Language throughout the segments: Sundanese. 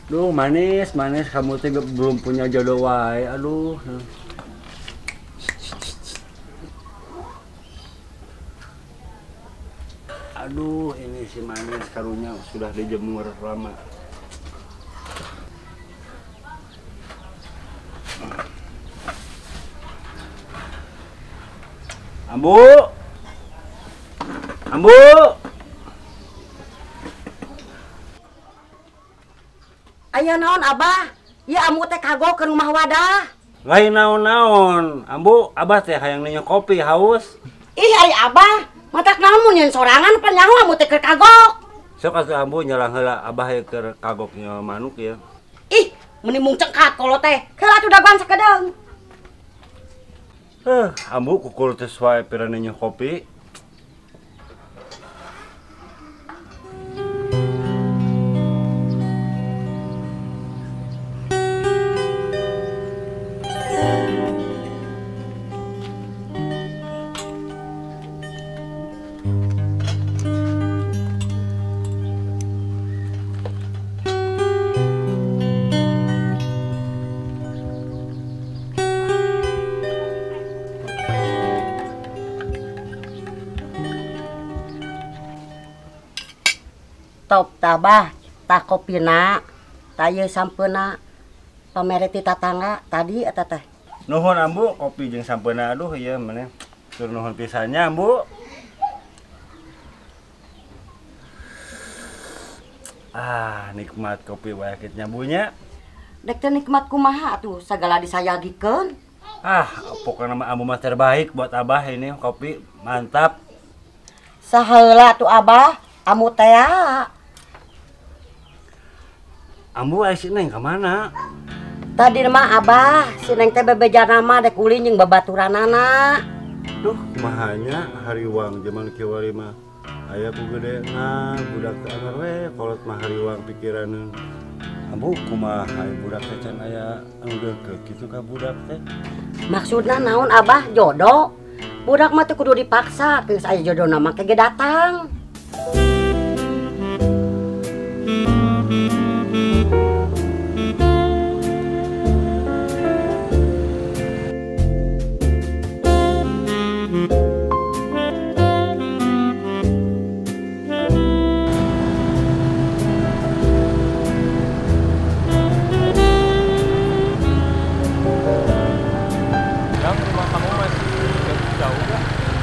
Duh, manis, manis kamu teh belum punya jodoh wae. Aduh. Aduh, ini si manis karunya sudah dijemur lama. Ambu. Ambu. Aya naon Abah? Ya ambu teh kagok ke rumah wadah. Lain naon-naon. Ambu, Abah teh hayang ninyo kopi haus. Ih, ari Abah, matak naon mun nyeun sorangan pan nyaho ambu teh keur kagok. Sok atuh ambu nyalang heula Abah ye keur kagok nyo manuk ya. Ih, meuni mung cengkat kolot teh. Heula atuh dagoan sakedeung. Heh, ambu kukul teh wae pira ninyo kopi. Top tabah, tah kopina, tah ieu sampeuna pamere ti tatangga tadi eta teh. Nuhun ambu, kopi jeung sampeuna aduh ieu maneh. Tur nuhun pisan nya ambu. Ah, nikmat kopi wae kitu nya bunya. Dek teh nikmat kumaha atuh sagala disayagikeun. Ah, pokokna mah ambu mah terbaik buat Abah ini kopi mantap. Saheula atuh Abah, ambu teh. Ambu ai si Neng ka mana? Tadi mah Abah, si Neng teh bebejana mah dek ulin jeung babaturanana. Duh, kumaha nya hariwang jaman kiwari mah. Aya ku gedena budak teh anger we kolot mah hariwang pikiraneun. Ambu kumaha budak teh can aya anu deukeut kitu ka budak teh? Maksudna naon Abah? Jodoh? Budak mah teu kudu dipaksa, geus aya jodohna mah ge datang.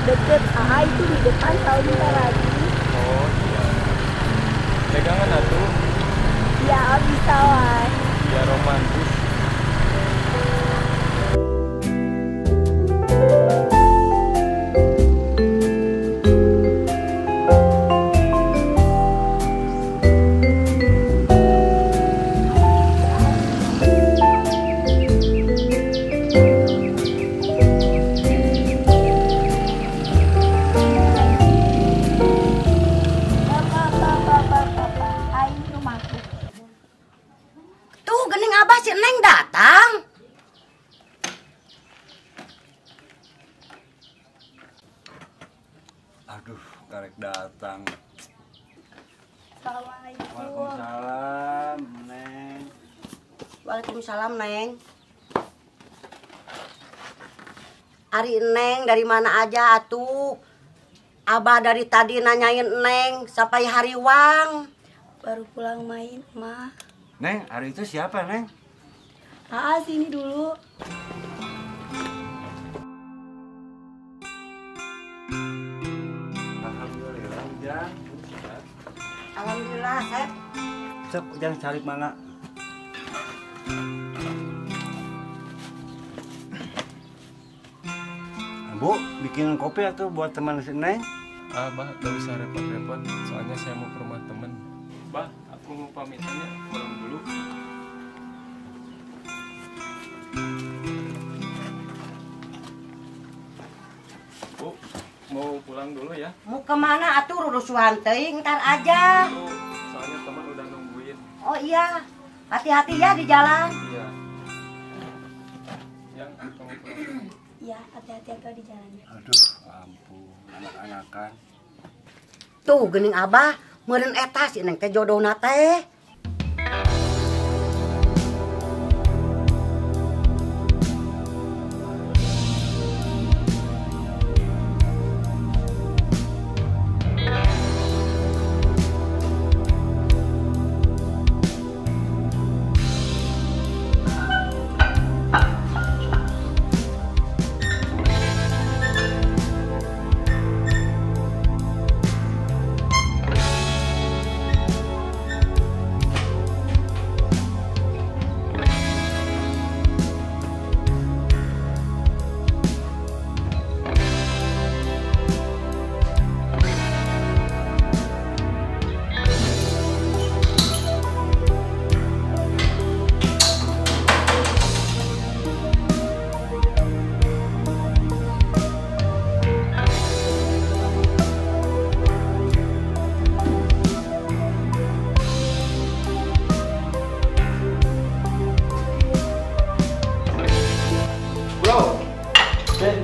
Deket, AA itu di depan tahu bentar lagi. Oh iya. Pegangan atuh. Ya bisa lah. Ya romantis. Neng datang. Aduh, karek datang. Assalamualaikum. Waalaikumsalam, Neng. Waalaikumsalam, Neng. Ari Neng dari mana aja atuh? Abah dari tadi nanyain Neng sampai hariwang. Baru pulang main, Ma. Neng, hari itu siapa, Neng? Aa, sini dulu. Alhamdulillah, Ujang. Alhamdulillah, Sep. Sep, Ujang cari mangga. Bu, bikin kopi atau buat teman si Neng? Ah, Bah, gak usah repot-repot. Soalnya saya mau ke rumah temen. Bah, aku mau pamitannya, pulang dulu. Bu, mau pulang dulu ya. Mau kemana atuh rurusuhan teuing ntar aja. Itu, soalnya teman udah nungguin. Oh iya, hati-hati ya di jalan. Iya. Yang kamu pulang. Iya, hati-hati atau di jalannya. Aduh, ampun, anak-anakan. Tuh, geuning Abah, meureun eta si Neng teh jodohna teh.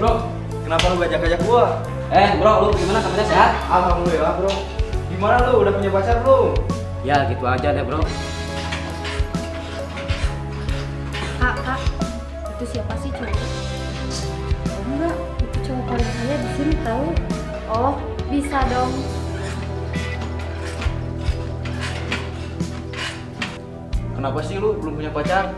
Bro, kenapa lu ngajak-ngajak gua? Bro, lu gimana kabarnya, sehat? Alhamdulillah bro. Gimana lu, udah punya pacar belum? Ya gitu aja deh bro. Kak, kak, itu siapa sih cowok? Oh, enggak, itu cowok paling kaya di sini tahu. Oh, bisa dong. Kenapa sih lu belum punya pacar?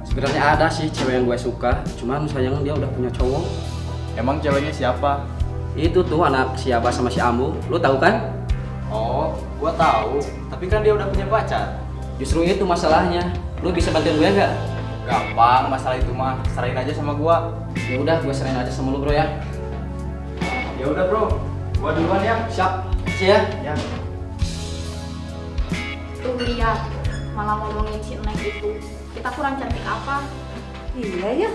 Sebenarnya ada sih cewek yang gue suka, cuman sayang dia udah punya cowok. Emang ceweknya siapa? Itu tuh anak si Abah sama si Ambu, lu tahu kan? Oh, gua tahu. Tapi kan dia udah punya pacar. Justru itu masalahnya. Lu bisa bantuin gue nggak? Gampang masalah itu mah, serahin aja sama gua. Ya udah, gue serahin aja sama lu bro ya. Ya udah bro, gua duluan ya. Siap, sih ya. Ya. Tuh lihat, malah ngomongin si Neng itu. Kita kurang cantik apa? Iya ya.